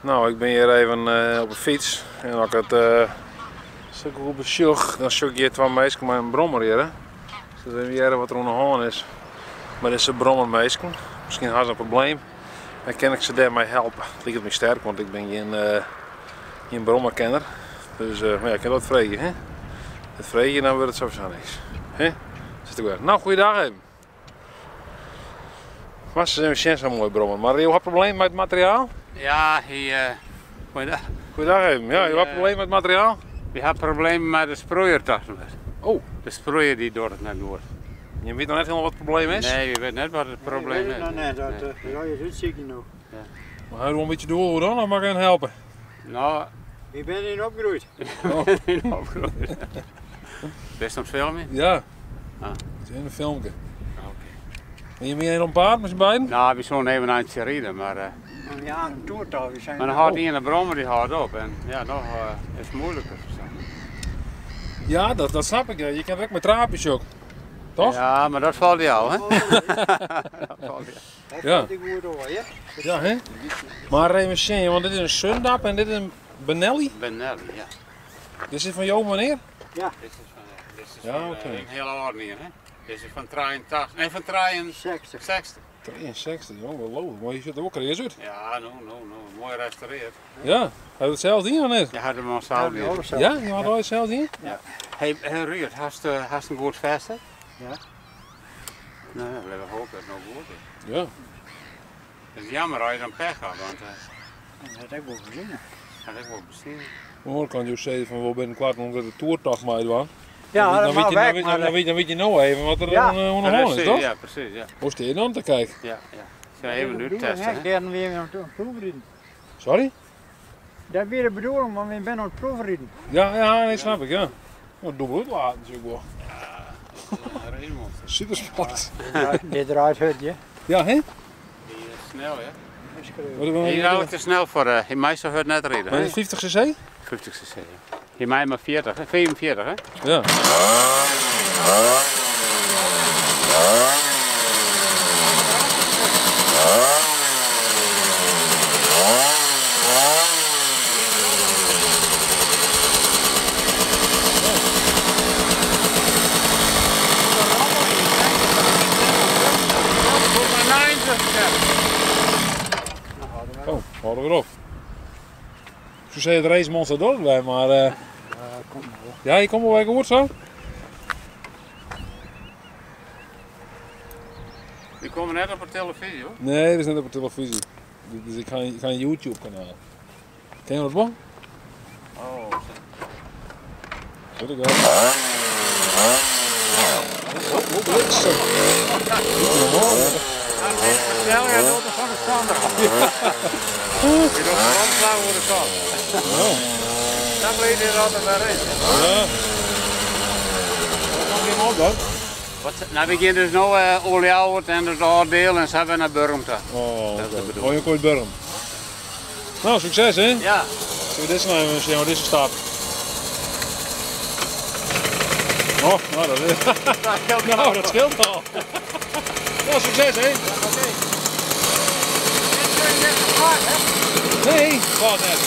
Nou, ik bin hjir even op de fyts en as ik it sa goed besjoch, dan sjoch ik hjir twa minsken mei in brommer hjir. Dus even hearre wat der oan de hân is mei dizze brommerminsken. Miskien ha se in probleem en kin ik se dêrmei helpe. It liket my sterk, want ik bin gjin brommerkenner. Dus mar ja, ik kin dat freegje. Hè? It freegje, dan wurdt it sowieso niks. Hè? Sit ik wer. Nou, goeiedag even. Moatst ris even sjen, sa'n moaie brommer. Mar jo ha problemen mei it materiaal? Ja, hy, goeiedag. Goeiedag even. Ja, jo ha problemen mei it materiaal? Wy ha problemen mei de sproeier tochten we. Oh. De sproeier dy docht it net goed. Je witte noch net hielendal wat it probleem is? Nee, we witte net wat it probleem is. Nee, we witte it noch net. Dat is útsykjen no. Ja. Mar ha jo wol in bytsje doel oer dan, of moat ik even helpe? No. Wy binne yn opgroeid. We binne yn opgroeid. Bist oan it filmjen? Ja. Ah. It is in filmke. Oké. En je binne op paad met z'n beiden? Nou, we zouden even een eindje rijden, maar... Ja, een toertal. We zijn maar dan houdt die ene brommer die houdt op en ja, nog is het moeilijker. Ja, dat snap ik. Je kan ook met trapjes ook. Toch? Ja, maar dat valt jou, hè? Dat valt jou. Dat Ja. valt die goed door, ja. Ja, hè? Maar even zien, want dit is een Zündapp en dit is een Benelli? Benelli, ja. Dit is van jou, meneer? Ja. Dit is van, dit is Ja, van, oké. een hele oude meneer, hè? Dit is van 83, nee, van 60. 63. 63, joh, wel logisch. Maar je zit er ook eens uit. Ja, no, no, no. Mooi restaureerd. Ja, had je het zelf in of niet? Ja, had hem al zelf Ja, in. alles zelf. Ja, je had het zelf in? Ja. Hey, hey Ruud, hast een goed vest, hè? Ja. Nou, ja, laten we hopen dat het nog goed is. Ja. Het is jammer als je dan pech had, want Dat heb ik wel gezien. dat heb ik wel gezien. Maar kan je zeggen van we binnenkort nog de toertocht mee doen. Ja, dan dat weet mag je, dan weg, weet, maar, dan weet, dan weet je nou even wat er Ja. aan de hand is, toch? Ja, precies, ja. Hoe sta je dan te kijken? Ja, ja. Ik ga even nu testen, hè. Daar weer aan het proefrijden. Sorry? Dat weer de bedoeling, want we zijn aan het proefrijden. Ja, ja, nee, snap ik, ja. Nou, doe het laten natuurlijk wel. Ja, Raymond. Supersport. Ja, dit draait hard, hè. Ja, hè? Die is snel, hè. Wat hebben we Hij is eigenlijk te snel voor, hij mij zo hard net rijden. Maar hè. 50 cc? 50 cc, ja. Hij mij maar 40, hè? 45, hè? Ja. Oh, houden we erop. Zo zei het racemonster door bij, maar Ja, kom maar hoor. Ja, je komt wel weer goed zo. Die komen net op de televisie, hoor. Nee, dat is net op de televisie. Dus ik ga een YouTube kanaal. Ken je dat wel? Oh, Weet ik wel. Oh, oh, bliksem. Snel, jij doet er van de stander af. Je doet de omslaan voor de kant. Dan bleef je er altijd maar in. Ja. Wat komt hier op dan? Wat, nou, we gaan dus nu Olijauwert en het oordeel en ze hebben naar Burm toe. Oh, Dat is de oké. bedoeling. Oh, je komt Burm. Nou, succes hè? Ja. Zullen we dit nou even zien hoe dit staat? Oh, nou dat is... Nou, dat scheelt al. Nou, succes hè? Ja, oké. Dit kun je net zo vaak, hè? Nee, wat net.